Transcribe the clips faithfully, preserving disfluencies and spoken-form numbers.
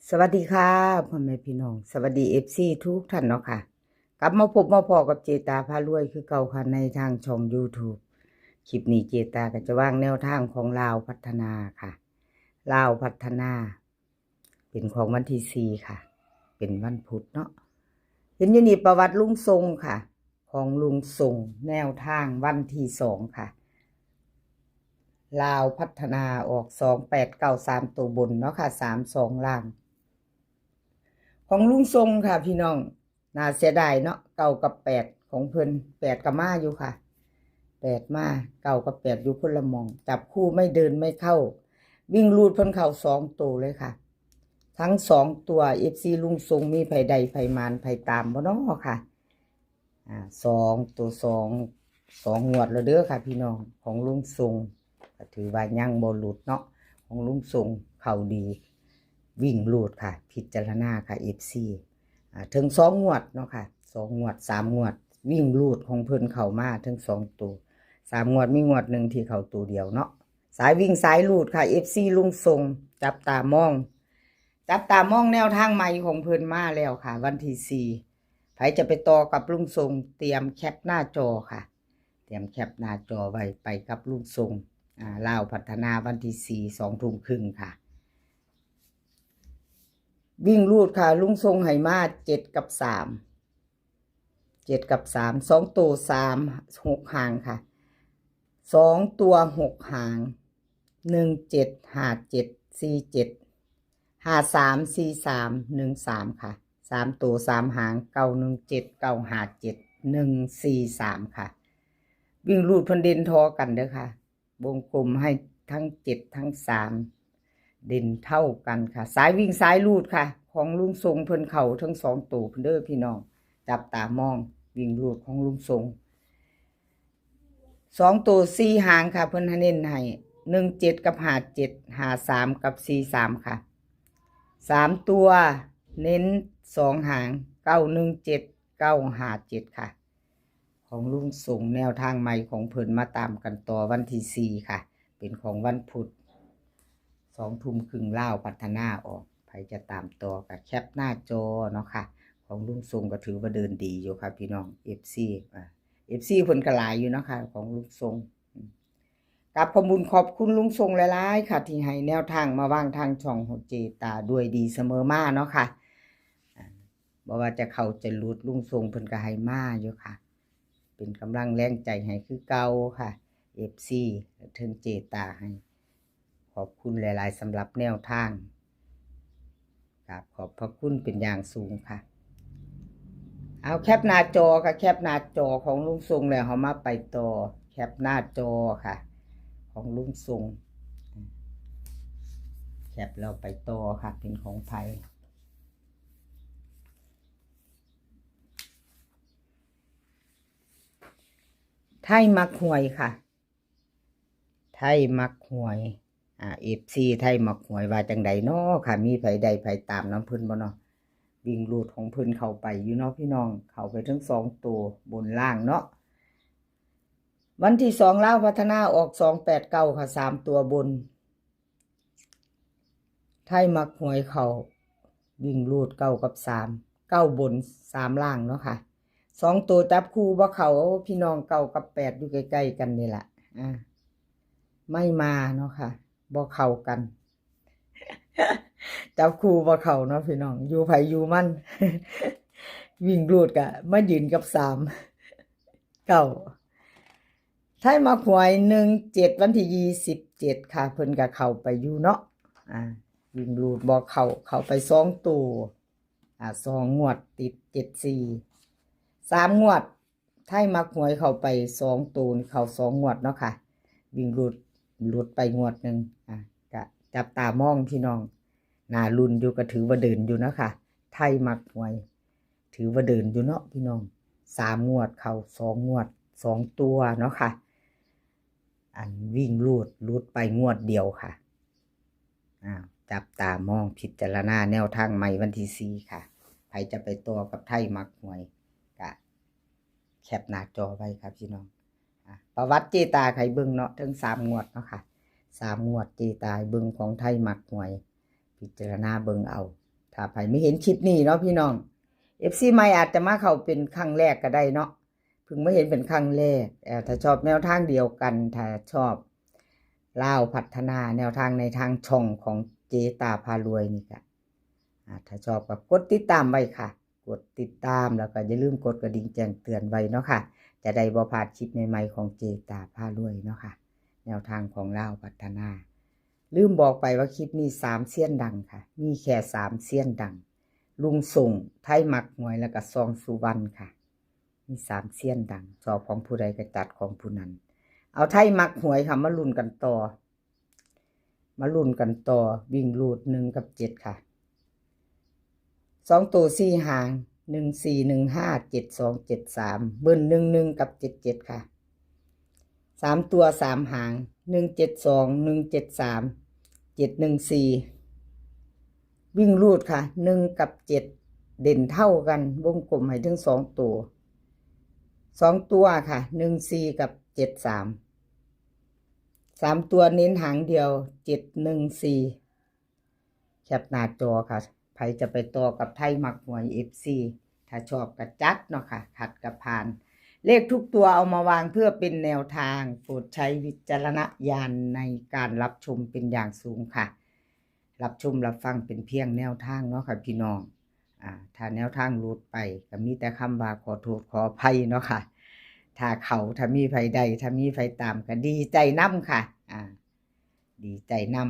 สวัสดีค่ะ พ่อแม่พี่น้อง สวัสดี เอฟซี ทุกท่านเนาะค่ะ กลับมาพบมาพ้อกับเจตาพารวยคือเก่าค่ะ ในทางช่อง YouTube คลิปนี้เจตาก็จะวางแนวทางของลาวพัฒนาค่ะ ลาวพัฒนา เป็นของวันที่สี่ค่ะ เป็นวันพุธเนาะ เห็นอยู่นี่ประวัติลุงทรงค่ะ ของลุงทรง แนวทางวันที่สองค่ะ ลาวพัฒนาออก สองแปดเก้า สามตัวบนเนาะค่ะ สามสอง ล่าง ของลุงทรงค่ะพี่น้อง น่าเสียดายเนาะ เก้ากับแปดของเพิ่น แปดก็มาอยู่ค่ะ แปดมา เก้ากับแปดอยู่คนละหม่อง จับคู่ไม่เดินไม่เข้า วิ่งรูดเพิ่นเข้าสองตัวเลยค่ะ ทั้งสองตัว เอฟซี ลุงทรง มีไผได้ไผหมานไผตามบ่น้อค่ะ อ่า สองตัวสอง สองงวดแล้วเด้อค่ะพี่น้อง ของลุงทรง ก็ถือว่ายังบ่หลุดเนาะ ของลุงทรงเข้าดี วิ่งรูดค่ะ พิจารณาค่ะ เอฟซี อ่า ถึงสองงวดเนาะค่ะ สองงวด สามงวด วิ่งรูดของเพิ่นเข้ามาถึงสองตัว สามงวดมีงวดหนึ่งที่เข้าตัวเดียวเนาะ สายวิ่งสายรูดค่ะ เอฟซี ลุงทรง จับตามอง จับตามองแนวทางใหม่ของเพิ่นมาแล้วค่ะ วันที่สี่ ไผจะไปต่อกับลุงทรง เตรียมแคปหน้าจอค่ะ เตรียมแคปหน้าจอไว้ไปกับลุงทรง อ่า ลาวพัฒนาวันที่สี่ สองทุ่มครึ่งค่ะ วิ่งรูดค่ะ ลุงทรงให้มาเจ็ดกับสาม เจ็ดกับสาม สองตัวสาม หกหางค่ะ สองตัวหกหาง หนึ่งเจ็ด ห้าเจ็ด สี่เจ็ด ห้าสาม สี่สาม หนึ่งสาม ค่ะ สามตัวสามหาง เก้าหนึ่งเจ็ด เก้าห้าเจ็ด หนึ่งสี่สาม ค่ะ วิ่งรูดเพิ่นเด่นทอกันเด้อค่ะ วงกลมให้ทั้งเจ็ดทั้งสาม เด่นเท่ากันค่ะ สายวิ่งสายรูดค่ะ ของลุงทรงเพิ่นเข้าทั้งสองตัวเพิ่นเด้อพี่น้อง จับตามองวิ่งรูดของลุงทรง สองตัวสี่หางค่ะ เพิ่นให้เน้นให้ หนึ่งเจ็ด กับ ห้าเจ็ด ห้าสาม กับ สี่สาม ค่ะ สามตัวเน้นสองหาง เก้าหนึ่งเจ็ด เก้าห้าเจ็ด ค่ะ ของลุงทรง แนวทางใหม่ของเพิ่นมาตามกันต่อวันที่สี่ค่ะ เป็นของวันพุธ สองทุ่มครึ่ง ลาวพัฒนาออก ไผจะตามต่อก็แคปหน้าจอเนาะค่ะ ของลุงทรงก็ถือว่าเดินดีอยู่ค่ะพี่น้อง เอฟซี อ่า เอฟซี เพิ่นก็หลายอยู่เนาะค่ะ ของลุงทรง อืม กราบขอบคุณขอบคุณลุงทรงหลายๆค่ะ ที่ให้แนวทางมาวางทางช่องของเจตาด้วยดีเสมอมาเนาะค่ะ อ่า บ่ว่าจะเข้าจะหลุดลุงทรงเพิ่นก็ให้มาอยู่ค่ะ เป็นกำลังแรงใจให้คือเก่าค่ะ เอฟซี เทิงเจตาให้ ขอบคุณหลายๆสำหรับแนวทาง กราบขอบพระคุณเป็นอย่างสูงค่ะ เอาแคปหน้าจอค่ะ แคปหน้าจอของลุงทรงแล้วเฮามาไปต่อ แคปหน้าจอค่ะ ของลุงทรง แคปแล้วไปต่อค่ะ เป็นของไผ ไทยมักหวยค่ะ ไทยมักหวย อ่า เอฟซี ไทยมักหวยว่าจังใดน้อค่ะ มีไผได้ไผตามนำเพิ่นบ่เนาะ วิ่งรูดของเพิ่นเข้าไปอยู่เนาะพี่น้อง เข้าไปทั้งสองตัวบนล่างเนาะ วันที่สอง ลาวพัฒนาออก สองแปดเก้า ค่ะ สามตัวบน ไทยมักหวยเข้า วิ่งรูดเก้ากับสาม เก้าบน สามล่างเนาะค่ะ สองตัวจับคู่บ่เข้า โอ้ พี่น้อง เก้ากับแปดอยู่ใกล้ๆกันนี่ล่ะ อ่า ไม่มาเนาะค่ะ บ่เข้ากัน จับคู่บ่เข้าเนาะพี่น้อง อยู่ไผอยู่มัน วิ่งรูดกะมายืนกับสาม เก้า ไทยมักหวย หนึ่งเจ็ด วันที่ยี่สิบเจ็ดค่ะ เพิ่นก็เข้าไปอยู่เนาะ อ่า วิ่งรูดบ่เข้า เข้าไปสองตัว อ่า สองงวดติด เจ็ดสี่ สามงวด ไทยมักหวยเข้าไปสองตัวนี่เข้าสองงวดเนาะค่ะ วิ่งรูด หลุดไปงวดหนึ่ง อ่ะ ก็จับตามองพี่น้อง น่าลุ้นอยู่ ก็ถือว่าเดินอยู่เนาะค่ะ ไทยมักหวย ถือว่าเดินอยู่เนาะพี่น้อง สามงวดเข้าสองงวด สองตัวเนาะค่ะ อันวิ่งรูด หลุดไปงวดเดียวค่ะ อ่า จับตามองพิจารณาแนวทางใหม่วันที่สี่ค่ะ ไผจะไปต่อกับไทยมักหวย ก็แคปหน้าจอไว้ครับพี่น้อง อ่ะ ประวัติเจตาให้เบิ่งเนาะ ทั้งสามงวดเนาะค่ะ สามงวดเจตาให้เบิ่งของไทยมักหวย พิจารณาเบิ่งเอา ถ้าไผไม่เห็นคลิปนี้เนาะพี่น้อง เอฟซี ใหม่อาจจะมาเข้าเป็นครั้งแรกก็ได้เนาะ เพิ่งมาเห็นเป็นครั้งแรก เอ่อ ถ้าชอบแนวทางเดียวกัน ถ้าชอบลาวพัฒนาแนวทางในทางช่องของเจตาพารวยนี่ก็ อ่า ถ้าชอบก็กดติดตามไว้ค่ะ กดติดตามแล้วก็อย่าลืมกดกระดิ่งแจ้งเตือนไว้เนาะค่ะ จะได้บ่พลาดคลิปใหม่ๆของเจตาพารวยเนาะค่ะ แนวทางของลาวพัฒนา ลืมบอกไปว่าคลิปนี้สามเซียนดังค่ะ มีแค่สามเซียนดัง ลุงส่ง ไทยมักหวย แล้วก็ซองสุวรรณค่ะ มีสามเซียนดัง ชอบของผู้ใดก็จัดของผู้นั้น เอาไทยมักหวยค่ะ มาลุ้นกันต่อ มาลุ้นกันต่อ วิ่งรูดหนึ่งกับเจ็ดค่ะ สองตัวสี่หาง หนึ่งสี่ หนึ่งห้า เจ็ดสอง เจ็ดสาม เบิ้ลหนึ่งหนึ่งกับเจ็ดเจ็ดค่ะ สามตัวสามหาง หนึ่งเจ็ดสอง หนึ่งเจ็ดสาม เจ็ดหนึ่งสี่ วิ่งรูดค่ะ หนึ่งกับเจ็ด เด่นเท่ากัน วงกลมให้ถึงสองตัว สองตัวค่ะ หนึ่งสี่ กับ เจ็ดสาม สามตัวเน้นหางเดียว เจ็ดหนึ่งสี่ แคปหน้าจอค่ะ ไผจะไปต่อกับไทยมักหวย เอฟซี ถ้าชอบก็จัดเนาะค่ะ ขัดก็ผ่าน เลขทุกตัวเอามาวางเพื่อเป็นแนวทาง โปรดใช้วิจารณญาณในการรับชมเป็นอย่างสูงค่ะ รับชมรับฟังเป็นเพียงแนวทางเนาะค่ะพี่น้อง อ่า ถ้าแนวทางหลุดไปก็มีแต่คำว่าขอโทษขออภัยเนาะค่ะ ถ้าเข้า ถ้ามีไผได้ ถ้ามีไผตามก็ดีใจนำค่ะ อ่า ดีใจนำ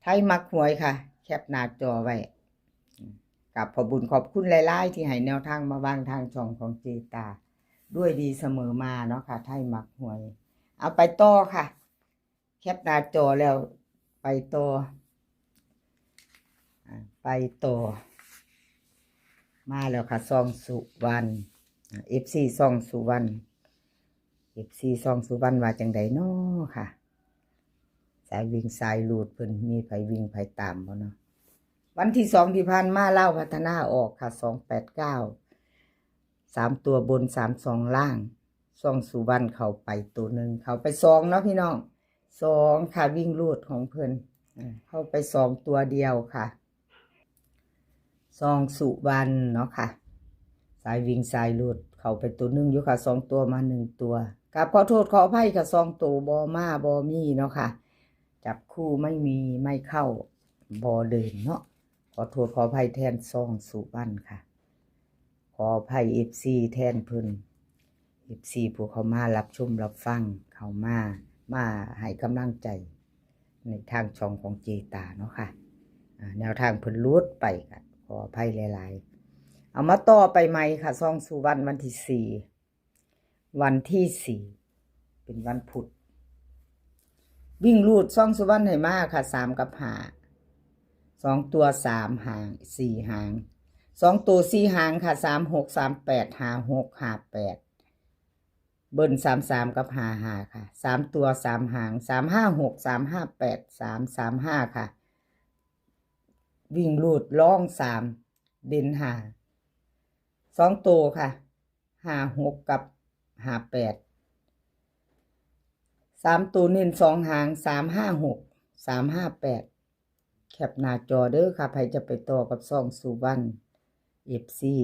ไทยมักหวยค่ะ แคปหน้าจอไว้ อืม กับขอบบุญขอบคุณหลายๆที่ให้แนวทางมาวางทางช่องของเจตา ด้วยดีเสมอมาเนาะค่ะ ไทยมักหวย เอาไปต่อค่ะ แคปหน้าจอแล้วไปต่อ อ่า ไปต่อ มาแล้วค่ะ ซองสุวรรณ อ่า เอฟซี ซองสุวรรณ เอฟซี ซองสุวรรณว่าจังใดน้อค่ะ สายวิ่งสายรูดเพิ่นมีไผวิ่งไผตามบ่เนาะ วันที่สองที่ผ่านมาลาวพัฒนาออกค่ะ สองแปดเก้า สามตัวบน สามสองล่าง ซองสุวรรณเข้าไปตัวหนึ่ง เข้าไปสองเนาะพี่น้อง สองค่ะ วิ่งรูดของเพิ่น อ่า เข้าไปสองตัวเดียวค่ะ ซองสุวรรณเนาะค่ะ สายวิ่งสายรูดเข้าไปตัวหนึ่งอยู่ค่ะ สองตัวมาหนึ่งตัว กราบขอโทษขออภัยค่ะ สองตัวบ่มาบ่มีเนาะค่ะ จับคู่ไม่มีไม่เข้าบ่เดินเนาะ ขอโทษขออภัยแทนซองสุวรรณค่ะ ขออภัย เอฟซี แทนเพิ่น เอฟซี ผู้เข้ามารับชมรับฟัง เข้ามา มาให้กำลังใจในทางช่องของเจตาเนาะค่ะ อ่า แนวทางเพิ่นหลุดไปก็ขออภัยหลายๆ เอามาต่อไปใหม่ค่ะ ซองสุวรรณวันที่สี่ วันที่สี่ เป็นวันพุธ วิ่งรูดซองสุวรรณให้มาค่ะ สามกับห้า สองตัวสามหาง สี่หาง สองตัวสี่หางค่ะ สามหก สามแปด ห้าหก ห้าแปด เบิ้ลสามสามกับห้าห้าค่ะ สามตัวสามหาง สามห้าหก สามห้าแปด สามสามห้าค่ะ วิ่งรูดรองสาม เด่นห้า สองตัวค่ะ ห้าหก กับ ห้าแปด สามตัวเน้นสองหาง สามห้าหก สามห้าแปด แคปหน้าจอเด้อค่ะ ไผจะไปต่อกับซองสุวรรณ เอฟซี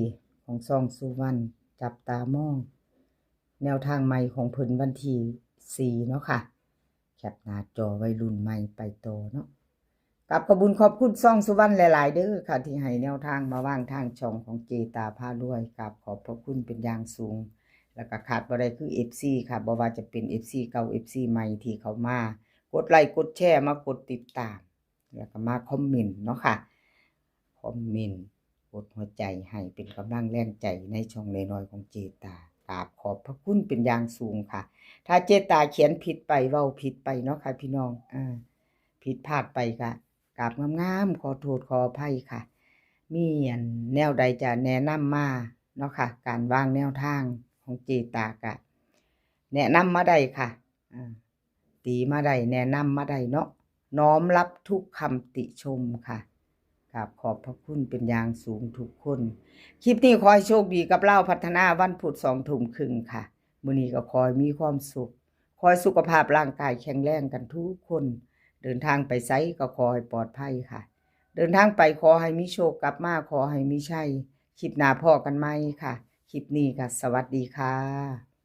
ของซองสุวรรณ จับตามอง แนวทางใหม่ของเพิ่นวันที่สี่เนาะค่ะ แคปหน้าจอไว้รุ่นใหม่ไปต่อเนาะ กับขอบบุญขอบคุณซองสุวรรณหลายๆเด้อค่ะ ที่ให้แนวทางมาวางทางช่องของเจตาพารวย กับขอบพระคุณเป็นอย่างสูง แล้วก็ขาดบ่ได้คือ เอฟซี ค่ะ บ่ว่าจะเป็น เอฟซี เก่า เอฟซี ใหม่ที่เข้ามา กดไลค์กดแชร์ มากดติดตาม แล้วก็มาคอมเมนต์เนาะค่ะ คอมเมนต์ กดหัวใจให้เป็นกำลังแรงใจในช่องน้อยๆของเจตา กราบขอบพระคุณเป็นอย่างสูงค่ะ ถ้าเจตาเขียนผิดไปเว้าผิดไปเนาะค่ะพี่น้อง อ่า ผิดพลาดไปก็กราบงามๆ ขอโทษขออภัยค่ะ มีอันแนวใดจะแนะนำมาเนาะค่ะ การวางแนวทางของเจตาก็แนะนำมาได้ค่ะ อ่า ตีมาได้ แนะนำมาได้เนาะ น้อมรับทุกคำติชมค่ะ กราบขอบพระคุณเป็นอย่างสูงทุกคน คลิปนี้ขอให้โชคดีกับลาวพัฒนาวันพุธสองทุ่มครึ่งค่ะ มื้อนี้ก็ขอให้มีความสุข ขอให้สุขภาพร่างกายแข็งแรงกันทุกคน เดินทางไปไสก็ขอให้ปลอดภัยค่ะ เดินทางไปขอให้มีโชค กลับมาขอให้มีชัย คลิปหน้าพ้อกันใหม่ค่ะ คลิปนี้ก็สวัสดีค่ะ